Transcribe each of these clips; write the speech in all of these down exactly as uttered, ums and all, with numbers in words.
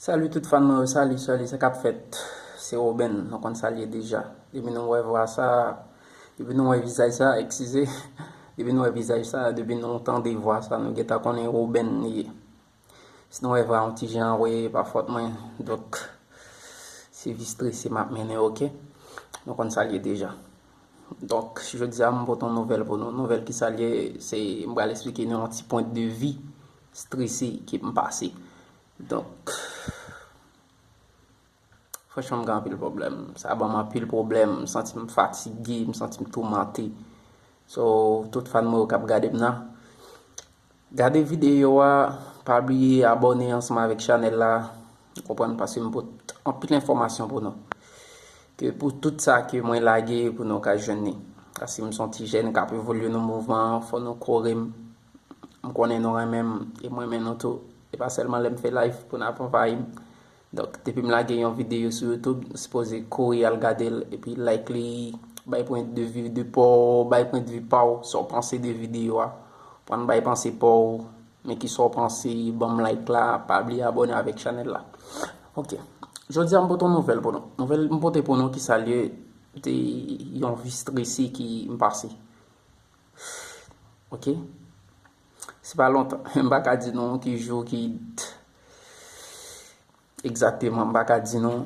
Salut tout fan mwen yo, salut, salut, sa k ap fèt? Se Roben, nou konn sa l ye deja. Depi nou wè vwa sa, depi nou wè vizaj sa, eskize, depi nou wè vizaj sa, depi nou tande vwa sa, nou gentan konnen Roben li ye. Si nou wè vwa yon ti jan, wi, pa fòt mwen, donk, se vi strese m ap mennen, oke? Nou konn sa l ye deja. Donk, jodi a, m pote yon nouvèl pou nou. Nouvèl ki sa l ye, se, m pral eksplike nou yon ti pwen de vi strese ke m pase. Donk, franchman, m gen anpil pwoblèm. Sa ban m anpil pwoblèm. M santi m fatige, m santi m toumante. So, tout fan mwen yo k ap gade m nan, gade videyo a, pa bliye abòne ansanm avèk chanèl la. Ou konprann, paske m pote anpil enfòmasyon pou nou. Ke pou tout sa ke mwen lage pou nou ka jwenn li. Paske m se yon ti jèn k ap evolye nan mouvman an, fò nou kore m. M konnen nou renmen m, e mwen renmen nou tou. E pa sèlman lè m fè live pou n ap anvayi m. Donk, depi m lage yon videyo sou YouTube, nou sipoze kouri al gade l, epi like li, bay pwen de vi de pa w, bay pwen de vi pa w, sa w panse de videyo a. Pran bay panse pa w, men ki sa w panse, ban m like la, pa bliye abòne avèk chanèl la. Oke. Jodi a, m pote yon nouvèl pou nou. Nouvèl m pote pou nou ki sa l ye, te yon vi strese ki m pase. Oke? Se pa lontan. M pa ka di nou ki jou, ki egzakteman, m pa ka di nou.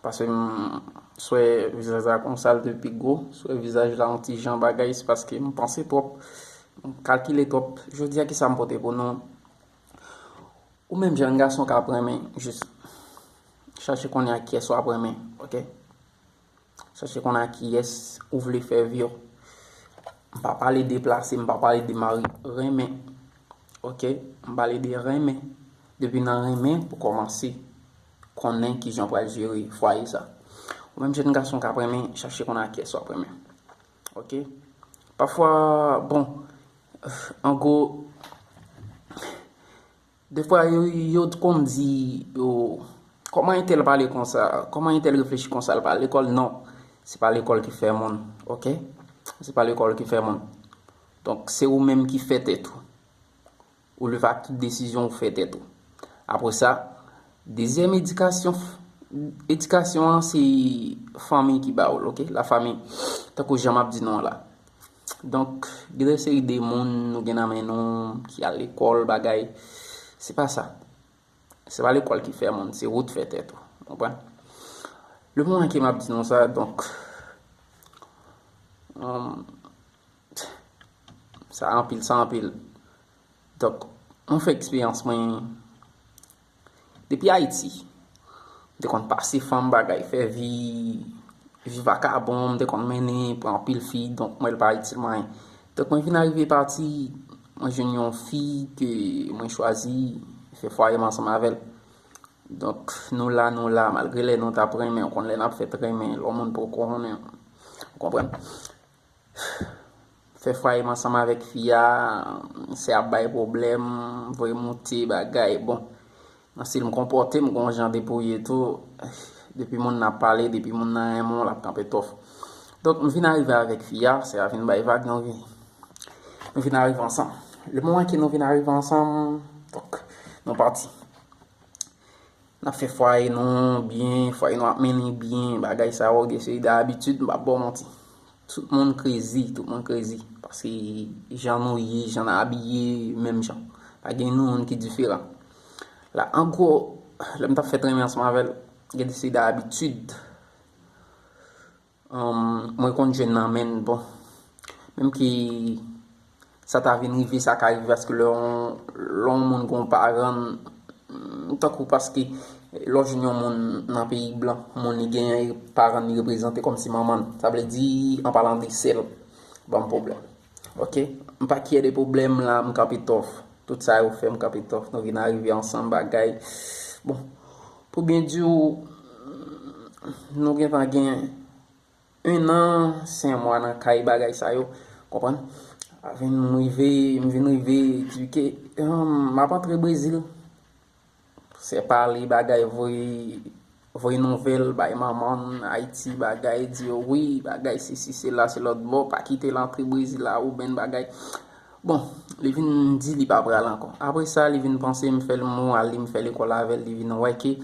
Paske m swè vizaj la konsa l te pi gwo. Swè vizaj la yon ti jan bagay, se paske m panse twòp. M kalkile twòp. Jodi a, ki sa m pote pou nou? Ou menm jèn gason k ap renmen, jis chache konnen ak kiyès w ap renmen, oke? Chache konnen ak kiyès ou vle fè vi w. M pa pale de plase, m pa pale de mari. Renmen. Oke? M pale de renmen. Depi nan renmen pou kòmanse konnen kijan w pral jere fwaye sa. Ou menm jèn gason k ap renmen, chache konnen ak kiyès w ap renmen. Oke? Pafwa, bon, an gwo, defwa, yo, yo konn di, yo, kòman entèl pale konsa? Kòman entèl reflechi konsa? L pa lekòl? Non. Se pa lekòl ki fè moun, oke? Se pa lekòl ki fè moun. Donk, se ou menm ki fè tèt ou. Ou leve ak tout desizyon ou fè tèt ou. Apre sa, dezyèm edikasyon, edikasyon an se fanmi ki ba ou l, oke? La famille, tankou jan m ap di nou an la. Donk, gen de seri de moun nou gen nan men nou ki al lekòl, bagay. Se pa sa. Se pa lekòl ki fè moun, se ou t fè tèt ou. Konprann? Le moman ke m ap di nou sa, donk, um, sa anpil, sa anpil. Donk, mwen fè eksperyans mwen depi Ayiti. M te konn pase fanm bagay, fè vi, vi vakabon, m te konn mennen, pran anpil fi, donk mwen l pa itil mwen anyen. Donk mwen vin arive pati, mwen jwenn yon fi ke mwen chwazi fè fwaye m ansanm avè l. Donk nou la, nou la, malgre lè nou t ap renmen, ou konn lè n ap fèt renmen, lè yon moun poko konnen, ou konprann. Fè fwaye m ansanm avèk fi a, se ap bay pwoblèm, voye moute, bagay. Bon, nan stil m konpòte m, gon jan depouye tou. Depi moun nan ap pale, depi moun nan renmen w, l ap kanpe twòf. Donk, m vin arive avèk fi a, se a vin bay vag, nou vin, nou vin arive ansanm. Le moman ke nou vin arive ansanm, donk, nou pati. N ap fè fwaye nou byen, fwaye nou ap mennen byen, bagay sa yo, gen seri de abitid, m p ap ba w manti. Tout moun krezi, tout moun krezi. Paske jan nou ye, jan n abiye, menm jan. Pa gen youn ki diferan. La, an gwo, lè m t ap fèt renmen ansanm avè l, gen de seri de abitid. Mwen konn jwenn nan men l, bon. Menm ke sa ta vin rive, sa ka rive paske lè yon, lè yon moun gen yon paran, tankou paske lè w jwenn yon moun nan peyi blan, moun li genyen paran li reprezante kòmsi manman l. Sa vle di, an palan de sè l, ban m pwoblèm. Oke? M pa kyè de pwoblèm la, m kanpe twòf. Tout sa yo fè m kanpe twòf. Nou vin arive ansanm, bagay. Bon, pou byen di w, nou gentan gen en an, senk mwa nan kay bagay sa yo, konprann? Vin rive, m vin rive, di ke, hmm, m ap antre Brezil. Se pale bagay, voye, voye nouvèl, bay manman m, Ayiti, bagay, di yo, wi, bagay, sesi, sela, se lòt bò, pa kite l antre Brezil la, Roben, bagay. Bon, li vin di li pa pral ankò. Apre sa, li vin panse m fè l moral li, m fè lekòl avè l, li vin wè ke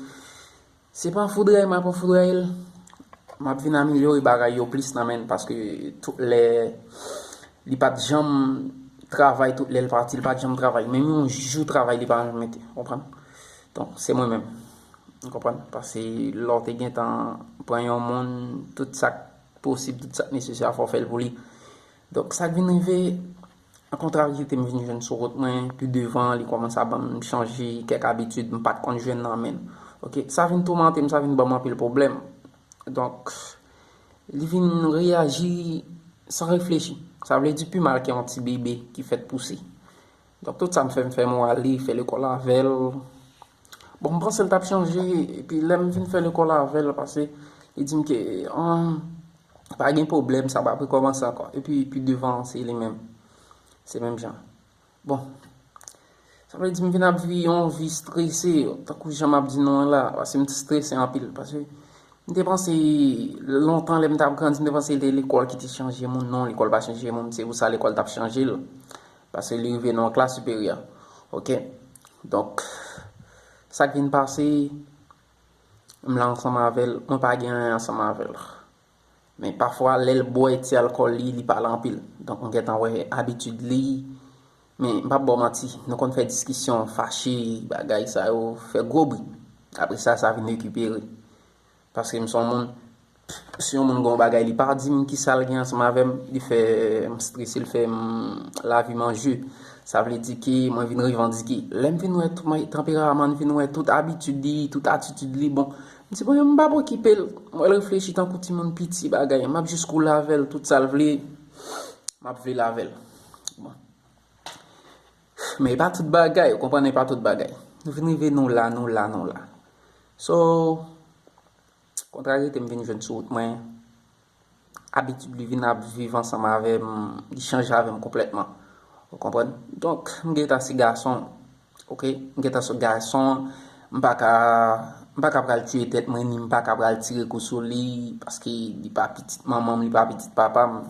se pa foudray m ap foudray l. M ap vin amelyore bagay yo plis nan men l, paske tout lè li pa t janm travay, tout lè l pati, li pa t janm travay. Menm yon jou travay, li pa janm mete, konprann? Donk, se mwen menm. Ou konprann? Paske lè w te gentan pran yon moun, tout sa k posib, tout sa k nesesè, fò w fè l pou li. Donk, sa k vin rive, an kontrarite, m vin jwenn sou wout mwen, pi devan, li kòmanse ap ban m chanje kèk abitid m pa t konn jwenn nan men l. Oke, sa vin toumante m, sa vin ban m anpil pwoblèm. Donk, li vin reyaji san reflechi. Sa vle di pi mal ke yon ti bebe ki fèk pouse. Donk, tout sa m fè, m fè moral li, fè lekòl avè l. Bon, m panse l t ap chanje, epi lè m vin fè lekòl avè l, paske li di m ke, ah, pa gen pwoblèm, sa p ap rekòmanse ankò. Epi, pi devan, se li menm. Se menm jan. Bon, sa vle di m vin ap viv yon vi strese, tankou jan m ap di nou an la, paske m strese anpil, paske m te panse lontan lè m t ap grandi, m te panse se lekòl ki te chanje moun. Non, lekòl pa chanje moun, se pou sa lekòl t ap chanje l. Paske li rive nan yon klas siperyè. Oke? Donk, sa k vin pase, m la ansanm avè l, mwen pa gen anyen ansanm avè l. Men pafwa, lè l bwè ti alkòl li, li pale anpil. Donk, m gentan wè abitid li. Men, m p ap ba w manti, nou konn fè diskisyon, fache, bagay sa yo, fè gwo bri. Apre sa, sa vin rekipere. Paske m se yon moun, si yon moun gen yon bagay, li pa di m kisa l gen ansanm avè m, li fè m strese, li fè m lavi m an je. Sa vle di ke mwen vin revandike. Lè m vin wè tout tanperaman, vin wè tout abitid li, tout atitid li, bon, m di, bon, m p ap okipe l. M wè l reflechi tankou timoun piti, bagay. M ap jis koule avè l, tout sa l vle, m ap vle l avè l. Bon. Men e pa tout bagay, ou konprann, e pa tout bagay. Nou vin rive nou la, nou la, nou la. So, kontrarite m vin jwenn sou wout mwen, abitid li vin ap viv ansanm avè m, li chanje avè m konplètman. Ou konprann? Donk, m gentan se gason, oke? M gentan se gason, m pa ka, m pa ka pral tiye tèt mwen, ni m pa ka pral tire kou sou li, paske li pa pitit manman m, li pa pitit papa m.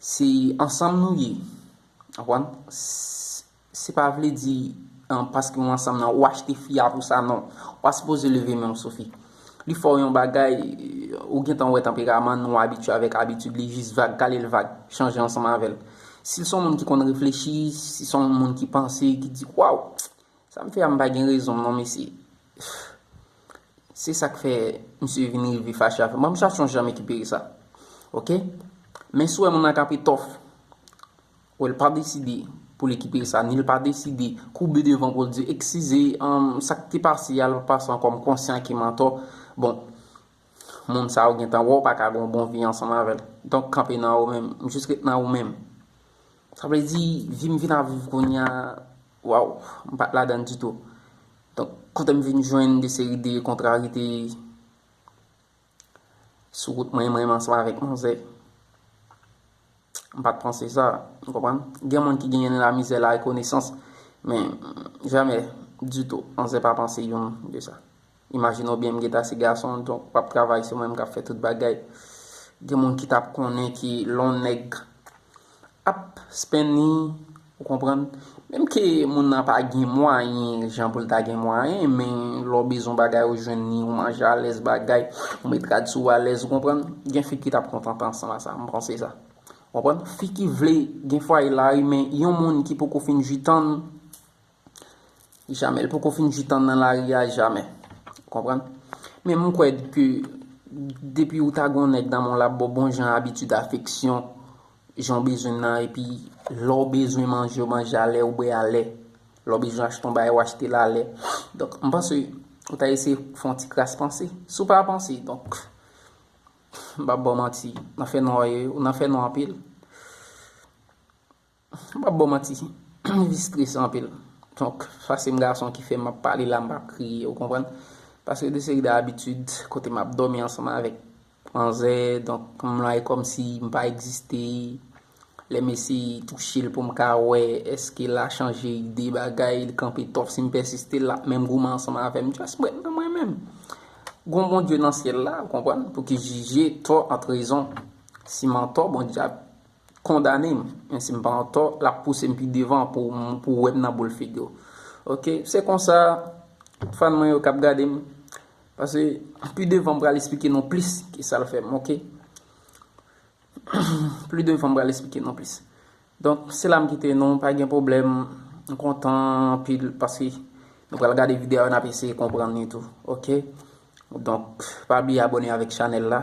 Se ansanm nou ye. Ou konprann? S-, se pa vle di, an, paske w ansanm nan, ou achte fi a pou sa, non. Ou pa sipoze leve men w sou fi. Li fè w yon bagay, ou gentan wè tanperaman, nou abitye avèk abitid li, jis vag, kale l vag, chanje ansanm avè l. Si l se yon moun ki konn reflechi, si se yon moun ki panse, ki di, waw, sa m fè a, m pa gen rezon, non, mesye. Se sa k fè misye vin rive fache avè m. Bon, m chache yon jan m rekipere sa. Oke? Men si w wè moun nan kanpe tòf, wè l pa deside pou l rekipere sa, ni l pa deside koube devan pou l di, eskize, um, sa k te pase a, l pa pase ankò, m konsyan ke m antò. Bon, moun sa yo gentan wè w pa ka gen yon bon vi ansanm avè l. Donk, kanpe nan ou menm, jis ret nan ou menm. Sa vle di, vi m vin ap viv kounye a, waw, m pa t ladan l ditou. Donk, kote m vin jwenn de seri de kontrarite sou wout mwen, mwen menm ansanm avèk manzè. M pa t panse sa, ou konprann? Gen moun ki genyen lamizè, larekonesans, men jamè ditou, manzè pa panse youn de sa. Imajine w byen, m gentan se gason, donk w ap travay, se mwen menm k ap fè tout bagay. Gen moun ki t ap konnen ke lè yon nèg ap spenn li, ou konprann? Menm ke moun nan pa gen mwayen, jan pou l ta gen mwayen, men lè w bezwen bagay, ou jwenn li, ou manje alèz bagay, ou met rad sou ou alèz, ou konprann? Gen fi ki t ap kontante ansanm a sa, m panse sa. Ou konprann? Fi ki vle gen fwaye lari, men yon moun ki poko fin jwi tann, jamè, l poko fin jwi tann nan lari a, jamè. Ou konprann? Men m kwè ke depi ou ta gen yon nèg nan men w, l ap ba w bon jan abitid, afeksyon, jan w bezwen nan, epi lè w bezwen manje, w manje alè, w bwè alè. Lè w bezwen achte yon bagay, w achte l alè. Donk, m panse ou ta eseye fè yon ti kras panse. Si w pa panse, donk, m p ap ba w manti, nan fè nwa, ou nan fè nwa anpil. M p ap ba w manti, m vi strese anpil. Donk, sa se m gason ki fè m ap pale la, m p ap kriye, ou konprann? Paske de seri de abitid, kote m ap dòmi ansanm avèk manzè, donk, m la e kòmsi m pa egziste. Lè m eseye touche l pou m ka wè èske l a chanje ide bagay, li kanpe tòf, si m pèsiste, l ap menm goumen ansanm avè m. Just m ret nan mwen menm. Gon Bondye nan syèl la, ou konprann, pou ki jije tò ant rezon. Si m antò, Bondye ap kondane m. Men si m pa antò, l ap pouse m pi devan pou, pou wè m nan boul figi w. Oke, se konsa, fan mwen yo k ap gade m. Paske pi devan m pral esplike nou plis ki sa l fè m, oke? Pi devan m pral esplike nou plis. Donk, se la m kite nou, pa gen pwoblèm. M kontan anpil paske nou pral gade videyo a, n ap eseye konprann li tou, oke? Donk, pa bliye abòne avèk chanèl la.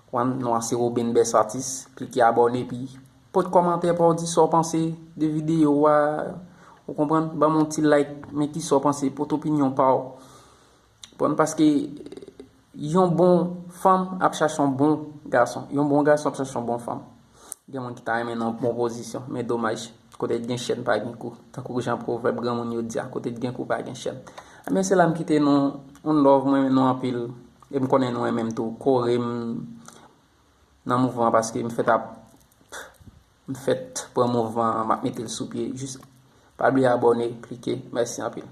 Konprann, non an se Robin Best Artist. Klike abòne, epi pote kòmantè pa w, di sa w panse de videyo a. Ou konprann? Ban m yon ti like, men ki sa w panse, pote opinyon pa w. Konprann? Paske yon bon fanm ap chache yon bon gason. Yon bon gason ap chache yon bon fanm. Gen moun ki ta renmen nan bon pozisyon, men domaj, kote t gen chèn pa gen kou. Tankou jan pwovèb granmoun yo di a, kote t gen kou pa gen chèn. Ebyen, se la m kite nou, on love, mwen renmen nou anpil. E m konnen nou renmen m tou. Kore m nan mouvman an paske m fèt ap, m fèt pran mouvman an, m ap mete l sou pye. Jis pa bliye abòne, klike. Mèsi anpil.